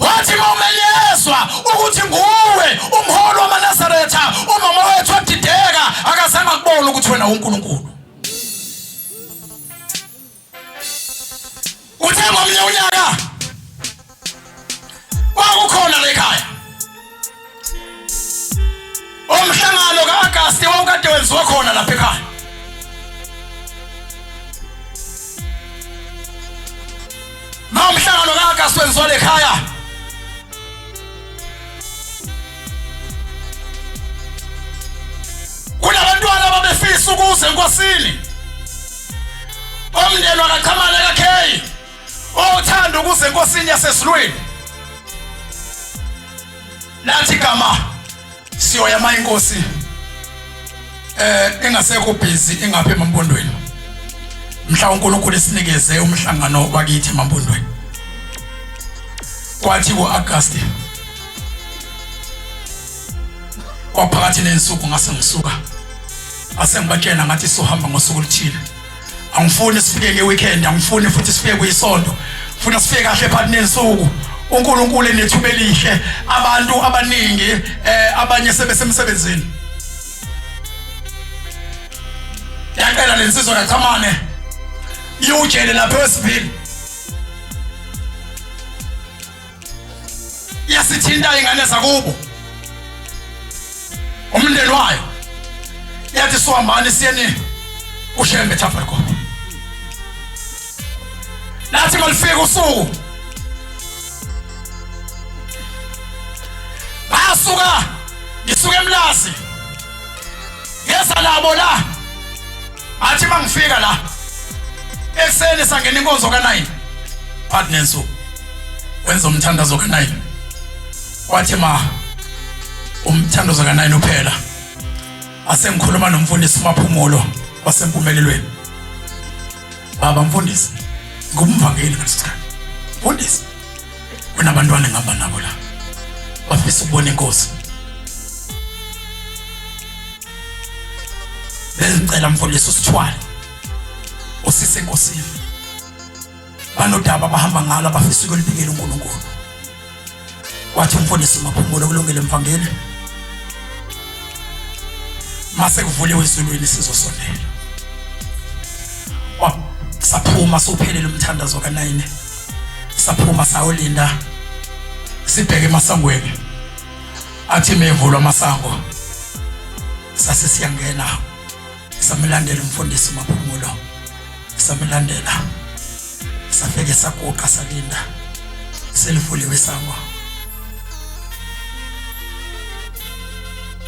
Wathi uma umenyezwa ukuthi nguwe umholi wamaNazaretha, umama wethu wadideka, akazange akubone ukuthi wena uNkulunkulu. Uthe ngomnye unyaka kwakukhona la ekhaya umhlangano ka-Agasti wawukade wenziwa khona lapha ekhaya. Ma umhlangano ka-Agasti wenziwa lekhaya, kunabantwana ababefisa ukuza enkosini, omndeni wakaChamane kaKheyi owuthanda ukuza enkosini yasezulwini. Lathi igama siyoya ma inkosi engasekho busy ingapha emampondweni, mhla uNkulunkulu esinikeze umhlangano wakithi emampondweni. Kwathi ku-August kwaphakathi nensuku ngase ngisuka, ase ngibatshela ngathi sohamba ngosuku oluthile, angifuni sifike nge-weekend, angifuni futhi sifike kuyisonto, funa sifike kahle phakathi nensuku. uNkulunkulu enethuba elihle, abantu abaningi abanye sebesemsebenzini. Yaqela lensizwa kaChamane iwujele lapha eSivile, yasithinta ingane zakubo, umndeni wayo, yathi sohambani siyeni kuShembe Tabernacle. Lathi malifika usuku basuka, ngisuka eMlazi ngeza nabo la. Athi mangifika la ekuseni sangena inkonzo ka-9 phakathi nensuku, wenza umthandazo ka-9. Wathi ma umthandazo ka-9 uphela, asengikhuluma nomfundisi uMaphumulo wasempumelelweni. Baba mfundisi, ngumvangeli ngaleso sikhathi, mfundisi kunabantwana engihamba nabo la bafisa ukubona inkosi, bengicela mfundisi usithwale usise enkosini, banodaba abahamba ngalo abafisa ukulibikela uNkulunkulu. Wathi umfundisi uMaphumulo, kulungile mvangeli, mase kuvuliwe ezulwini sizosondela. Saphuma sophelele umthandazo ka-9, saphuma sayolinda sibheke emasangweni. Athi mevulwa amasango sase siyangena, samlandela umfundisi uMaphumulo, samlandela safike saguqa salinda, selivuliwe isango.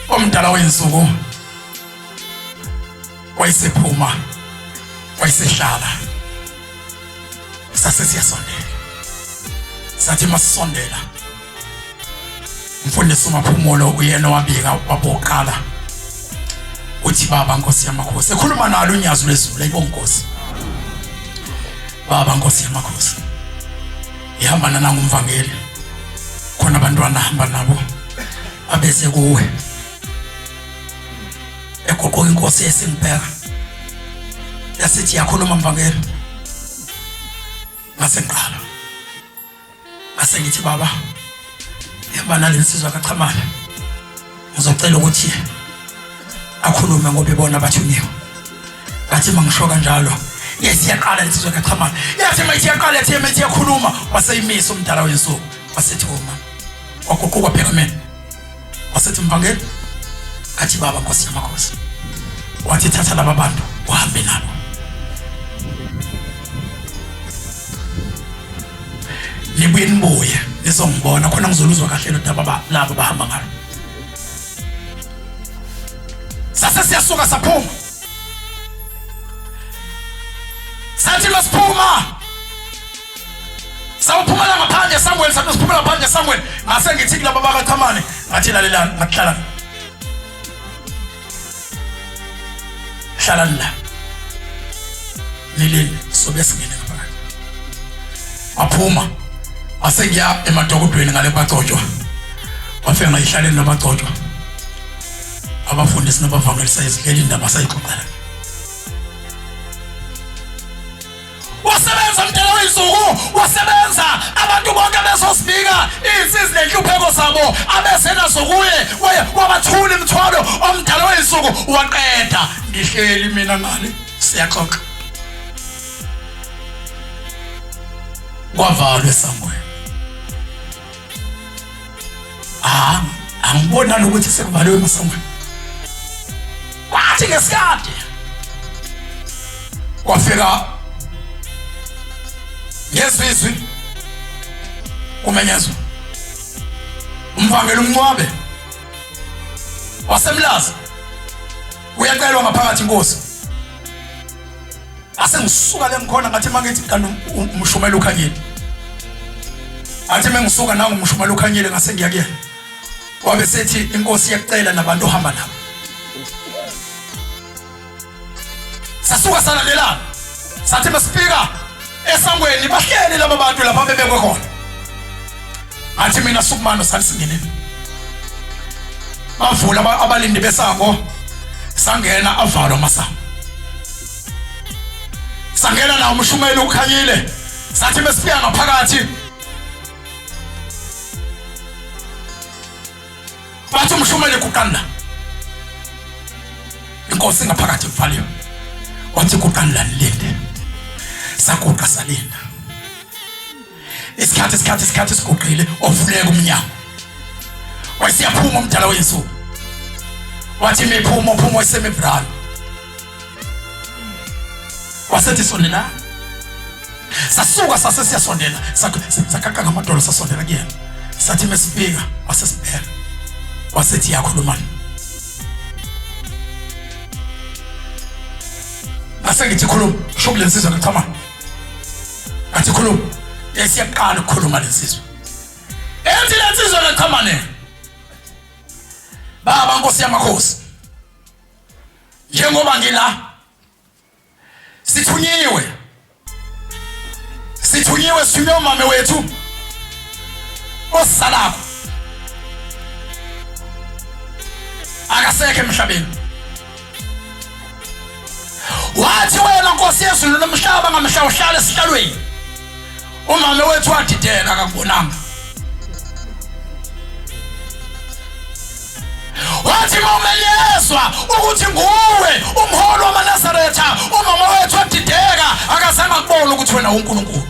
Omdala wensuku wayesephuma, wayesehlala, sase siyasondela. Sathi masisondela, umfundisi uMaphumulo uyena owabika waboqala, uthi baba Nkosi yamakhosi, ekhuluma nalo unyazi lwezulu, ayibonga Nkosi, baba Nkosi yamakhosi, ihamba nanangumvangeli khona abantwana hamba nabo abeze kuwe. Eguquka inkosi esingibheka, yasithi yakhuluma mvangeli. Ngase ngiqala ngase ngithi baba, yaba nalensizwa kaChamane, ngizocela ukuthi akhulume ngoba ibona bathunyiwe. Ngathi mangisho kanjalo, yes iyaqala insizwa kaChamane. Yathi mayithi iyaqala, yathi mayithi iyakhuluma, waseyimisa umdala wensuku, wasethi uma waguquka bheka mina, wasethi mvangeli. Ngathi baba Nkosi yamakhosi. Wathi thatha laba bantu uhambe nabo, nibuye nibuye nizongibona khona, ngizoluzwa kahle lo daba labo bahamba ngalo. Sase siyasuka saphuma, sathi masiphuma sawuphumela ngaphandle esangweni, sathi siphumela ngaphandle esangweni, ngase ngithi kulabo bakachamane, ngathi lalelani, ngathi hlalani, hlalani la nilinde, sobe singene ngaphakathi. Waphuma, ase ngiya emadokodweni ngale kwagcotshwa, wafika ngayihlaleni nabagcotshwa abafundisi nabavangeli, sayizidlela indaba, sayixoxela. Wasebenza mdala wey'nsuku, wasebenza, abantu bonke bezosibika izifiso zabo abeze nazo kuye, wabathula imithwalo omdala wey'nsuku waqeda. Ngihleli mina ngale siyaxoxa, kwavalwa esangweni. Ah, angibonani ukuthi sekuvaliwe emasangweni. Kwathi ngesikade kwafika ngezizwi kumenyezwa umvangeli umncwabe wasemlazi uyacelwa ngaphakathi inkosi. Ase ngisuka le ngikhona, ngathi mangithi kanti umshumela ukhanyile, athi mengisuka nangu umshumela ukhanyile, ngase ngiya kuyena, wabe sethi inkosi iyakucela nabantu ohamba nabo. Sasuka salalelana, sathi masifika esangweni bahleli laba bantu lapha bebekwe khona. Ngathi mina sukumani salisingeneni, bavula abalindi besango, sangena, avalwa amasango, sangena nawo umshumeli ukhanyile. Sathi mesifika ngaphakathi bathi umshumeli guqani la, inkosi ngaphakathi kuvaliwe. Wathi guqani la nilinde. Saguqa salinda isikhathi isikhathi isikhathi siguqile, ovuleka umnyango, wayesiyaphuma umdala weyinsuku. Wathi miphuma phuma, wayesemibralo, wasethi sondela. Sasuka sase siyasondela, saqaqa ngamadolo, sasondela kuyena. Sathi mesifika wasesibheka, wasethi yakhulumani. Ngase ngithi khuluma, sho kule nsizwa ngachama, ngathi khuluma. Yayisiyaqala ukukhuluma le nsizwa, ethi le nsizwa ngachamane, baba nkosi yamakhosi, njengoba ngila sithunyiwe, sithunyiwe, sithunywe umame wethu osisalakho akasekho emhlabeni. Wathi wena nkosi yezulu nomhlaba ngamhla uhlala esihlalweni, umame wethu wadideka akakubonanga. Wathi mawumenyezwa ukuthi nguwe umholi wamaNazaretha, umama wethu wadideka akazange akubone ukuthi wena uNkulunkulu.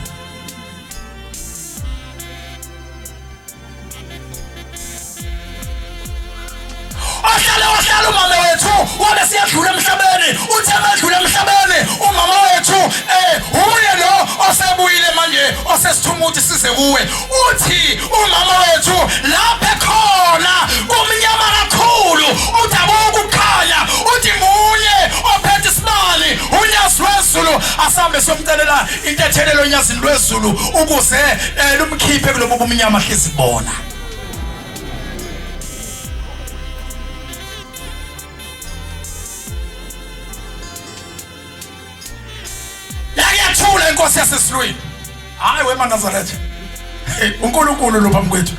Ohlale wahlala umama wethu wabe siyadlula emhlabeni. Uthe madlula emhlabeni umama wethu uye lo osebuyile manje osesithuma ukuthi size kuwe. Uthi umama wethu lapha ekhona kumnyama kakhulu, uthi akukho ukukhanya, uthi munye ophethe isibani, unyazi lwezulu. Asambe siyomcelela intethelelo onyazini lwezulu ukuze lumkhiphe kulobu bumnyama hlezi kubona. Yakuyathula inkosi yasezulwini. Hayi wema Nazaretha, uNkulunkulu lo phambi kwethu.